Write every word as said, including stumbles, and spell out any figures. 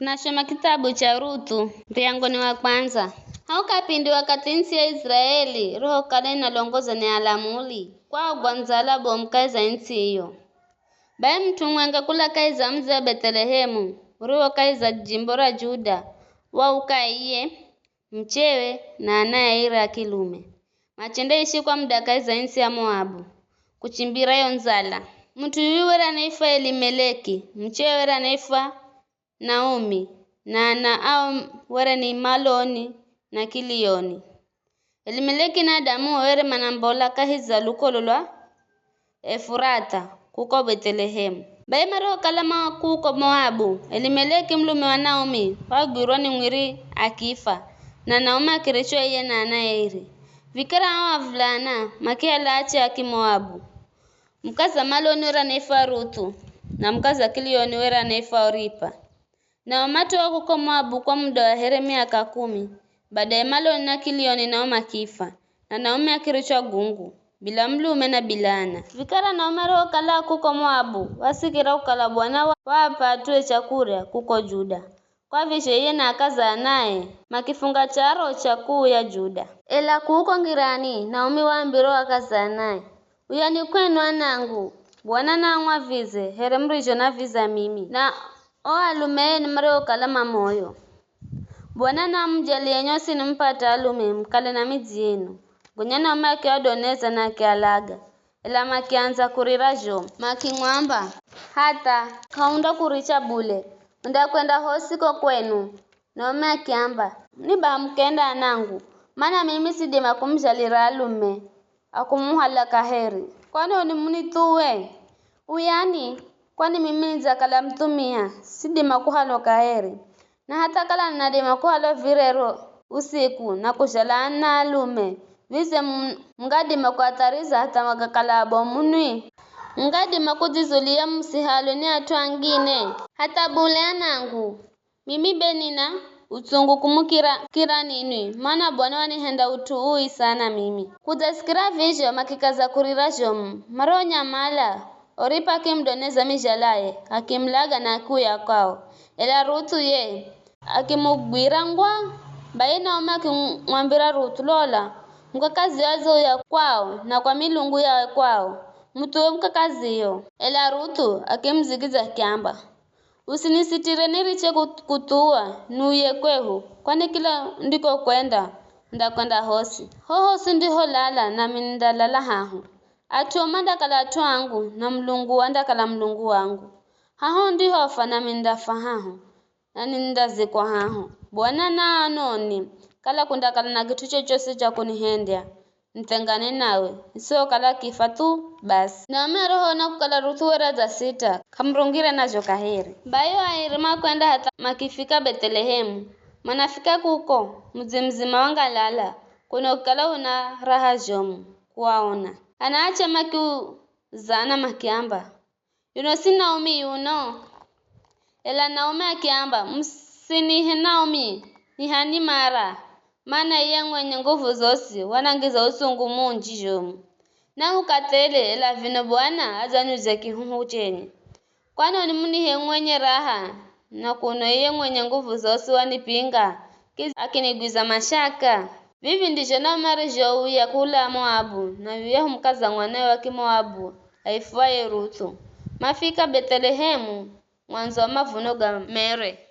Tunashoma kitabu cha Ruthu, muryango ni wa kwandza. Hauka pindi wakathi ntsi ya Iziraeli irihokala inalongozwa ni alamuli, kwaagwa ndzala bomu kahi za ntsi iyo. Bai mut'u mumwenga kula kahi za mudzi wa Bethelehemu, uriwo kahi za jimbo ra Juda, wauka iye, muchewe, na ana airi a kilume, machendaishi kwa muda kahi za ntsi ya Moabu, kuchimbira yo ndzala. Mut'u yuyu were anaifwa Elimeleki, muchewe were anaifwa Naomi, na ana ao were ni Maloni na Kilioni. Elimeleki na adamuo were manambola kahi za lukolo lwa Efuratha, kuko Bethelehemu. Bai marihokala ma kuko Moabu, Elimeleki mulume wa Naomi wagwirwa ni mwiri akifa, na Naomi akirichwa iye na ana eri. Vikara ao avulana makihala ache a Kimoabu. Mukaza Maloni were anaifwa Ruthu, na mukaza Kilioni were anaifwa Oripa. Nao matowa kuko Moabu kwa muda wa here miaka kumi. Badaye Maloni na Kilioni nao makifa, na Naomi akirichwa gungu, bila mulume na bila ana. Vikara Naomi arihokala kuko Moabu, wasikira kukala Bwana wa- waap'a at'ue chakurya kuko Juda. Kwa vizho iye na akaza anae makifunga charo cha kuuya Juda. Ela kuko ngirani, Naomi waambira o akaza anae, "Uyani kwenu anangu, Bwana naamwavize here murizhonaviza mimi, na o alume enu mariokala mamoyo. Bwana naamujalie nyosi nimupate alume, mukale na midzi yenu." Gonya Naomi akiadoneza na akialaga, ela makiandza kurira zhomu. Makimwamba, "Hatha k'aundakuricha bule, undakwenda hosi ko kwenu." Naomi akiamba, "Ni baha mukenda anangu, mana mimi sidima kumuzhalira alume a kumuhala kaheri. Kwani oni munithuwe? Uyani, kwani mimi nidzakala muthumia, sidima kuhalwa kaheri. Na hatha kala ninadima kuhalwa virero usiku na kuzhala ana alume, vize mu- mungadima kuathariza hatha magakala abomu nwi? Mungadima kudzizulia musihalwe ni at'u angine? Hatha bule anangu, mimi be nina utsungu kumukira kira ninwi, mana Bwana wanihenda ut'u ui sana mimi." Kudzasikira vizho makikaza kurira zhomu. Marihonyamala, Oripa akimudoneza mizhalaye, akimulaga na akiuya kwao. Ela Ruthu ye akimugwira ngwa. Bai Naomi akimwambira Ruthu, "Lola, mukakazio adzauya kwao na kwa milungu ya kwao, muthuwe mukakazio." Ela Ruthu akimudzigidzya akiamba, "Usinisitire niriche ku- kuthuwa niuye kwehu, kwani kila ndikokwenda, ndakwenda hosi. Hohosi ndiholala, nami nindalala haho. At'u o mandakala at'u angu, na Mulungu andakala Mulungu wangu. Haho ndihofa, nami nindafa haho, na nindazikwa haho. Bwana naanoni, kala kundakala na kit'u chochosi cha kunihendya, nithengane nawe, isihokala kifa thu basi." Naomi arihoona kukala Ruthu were adzasita, k'amurungire nazho kaheri. Bai o airi makwenda hatha makifika Bethelehemu. Manafika kuko, mudzi muzima wangalala, kuno kukala una raha zhomu kuaona. Anaache makiuzana makiamba, "Yuno si Naomi yuno?" Ela Naomi akiamba, "Musinihe Naomi, nihani Mara, mana iye mwenye nguvu zosi wanangiza utsungu munji zhomu. Nahuka thele, ela vino Bwana adzaniuzya kihuhu chenye. Kwani oni munihe mwenye raha, na kuno iye mwenye nguvu zosi wanipinga, kidza akinigwiza mashaka?" Vivi ndizho Naomi arizhouya kula Moabu, na yuyahu mukaza mwanawe wa Kimoabu aifwaye Ruthu. Mafika Bethelehemu, mwandzo wa mavuno ga mere.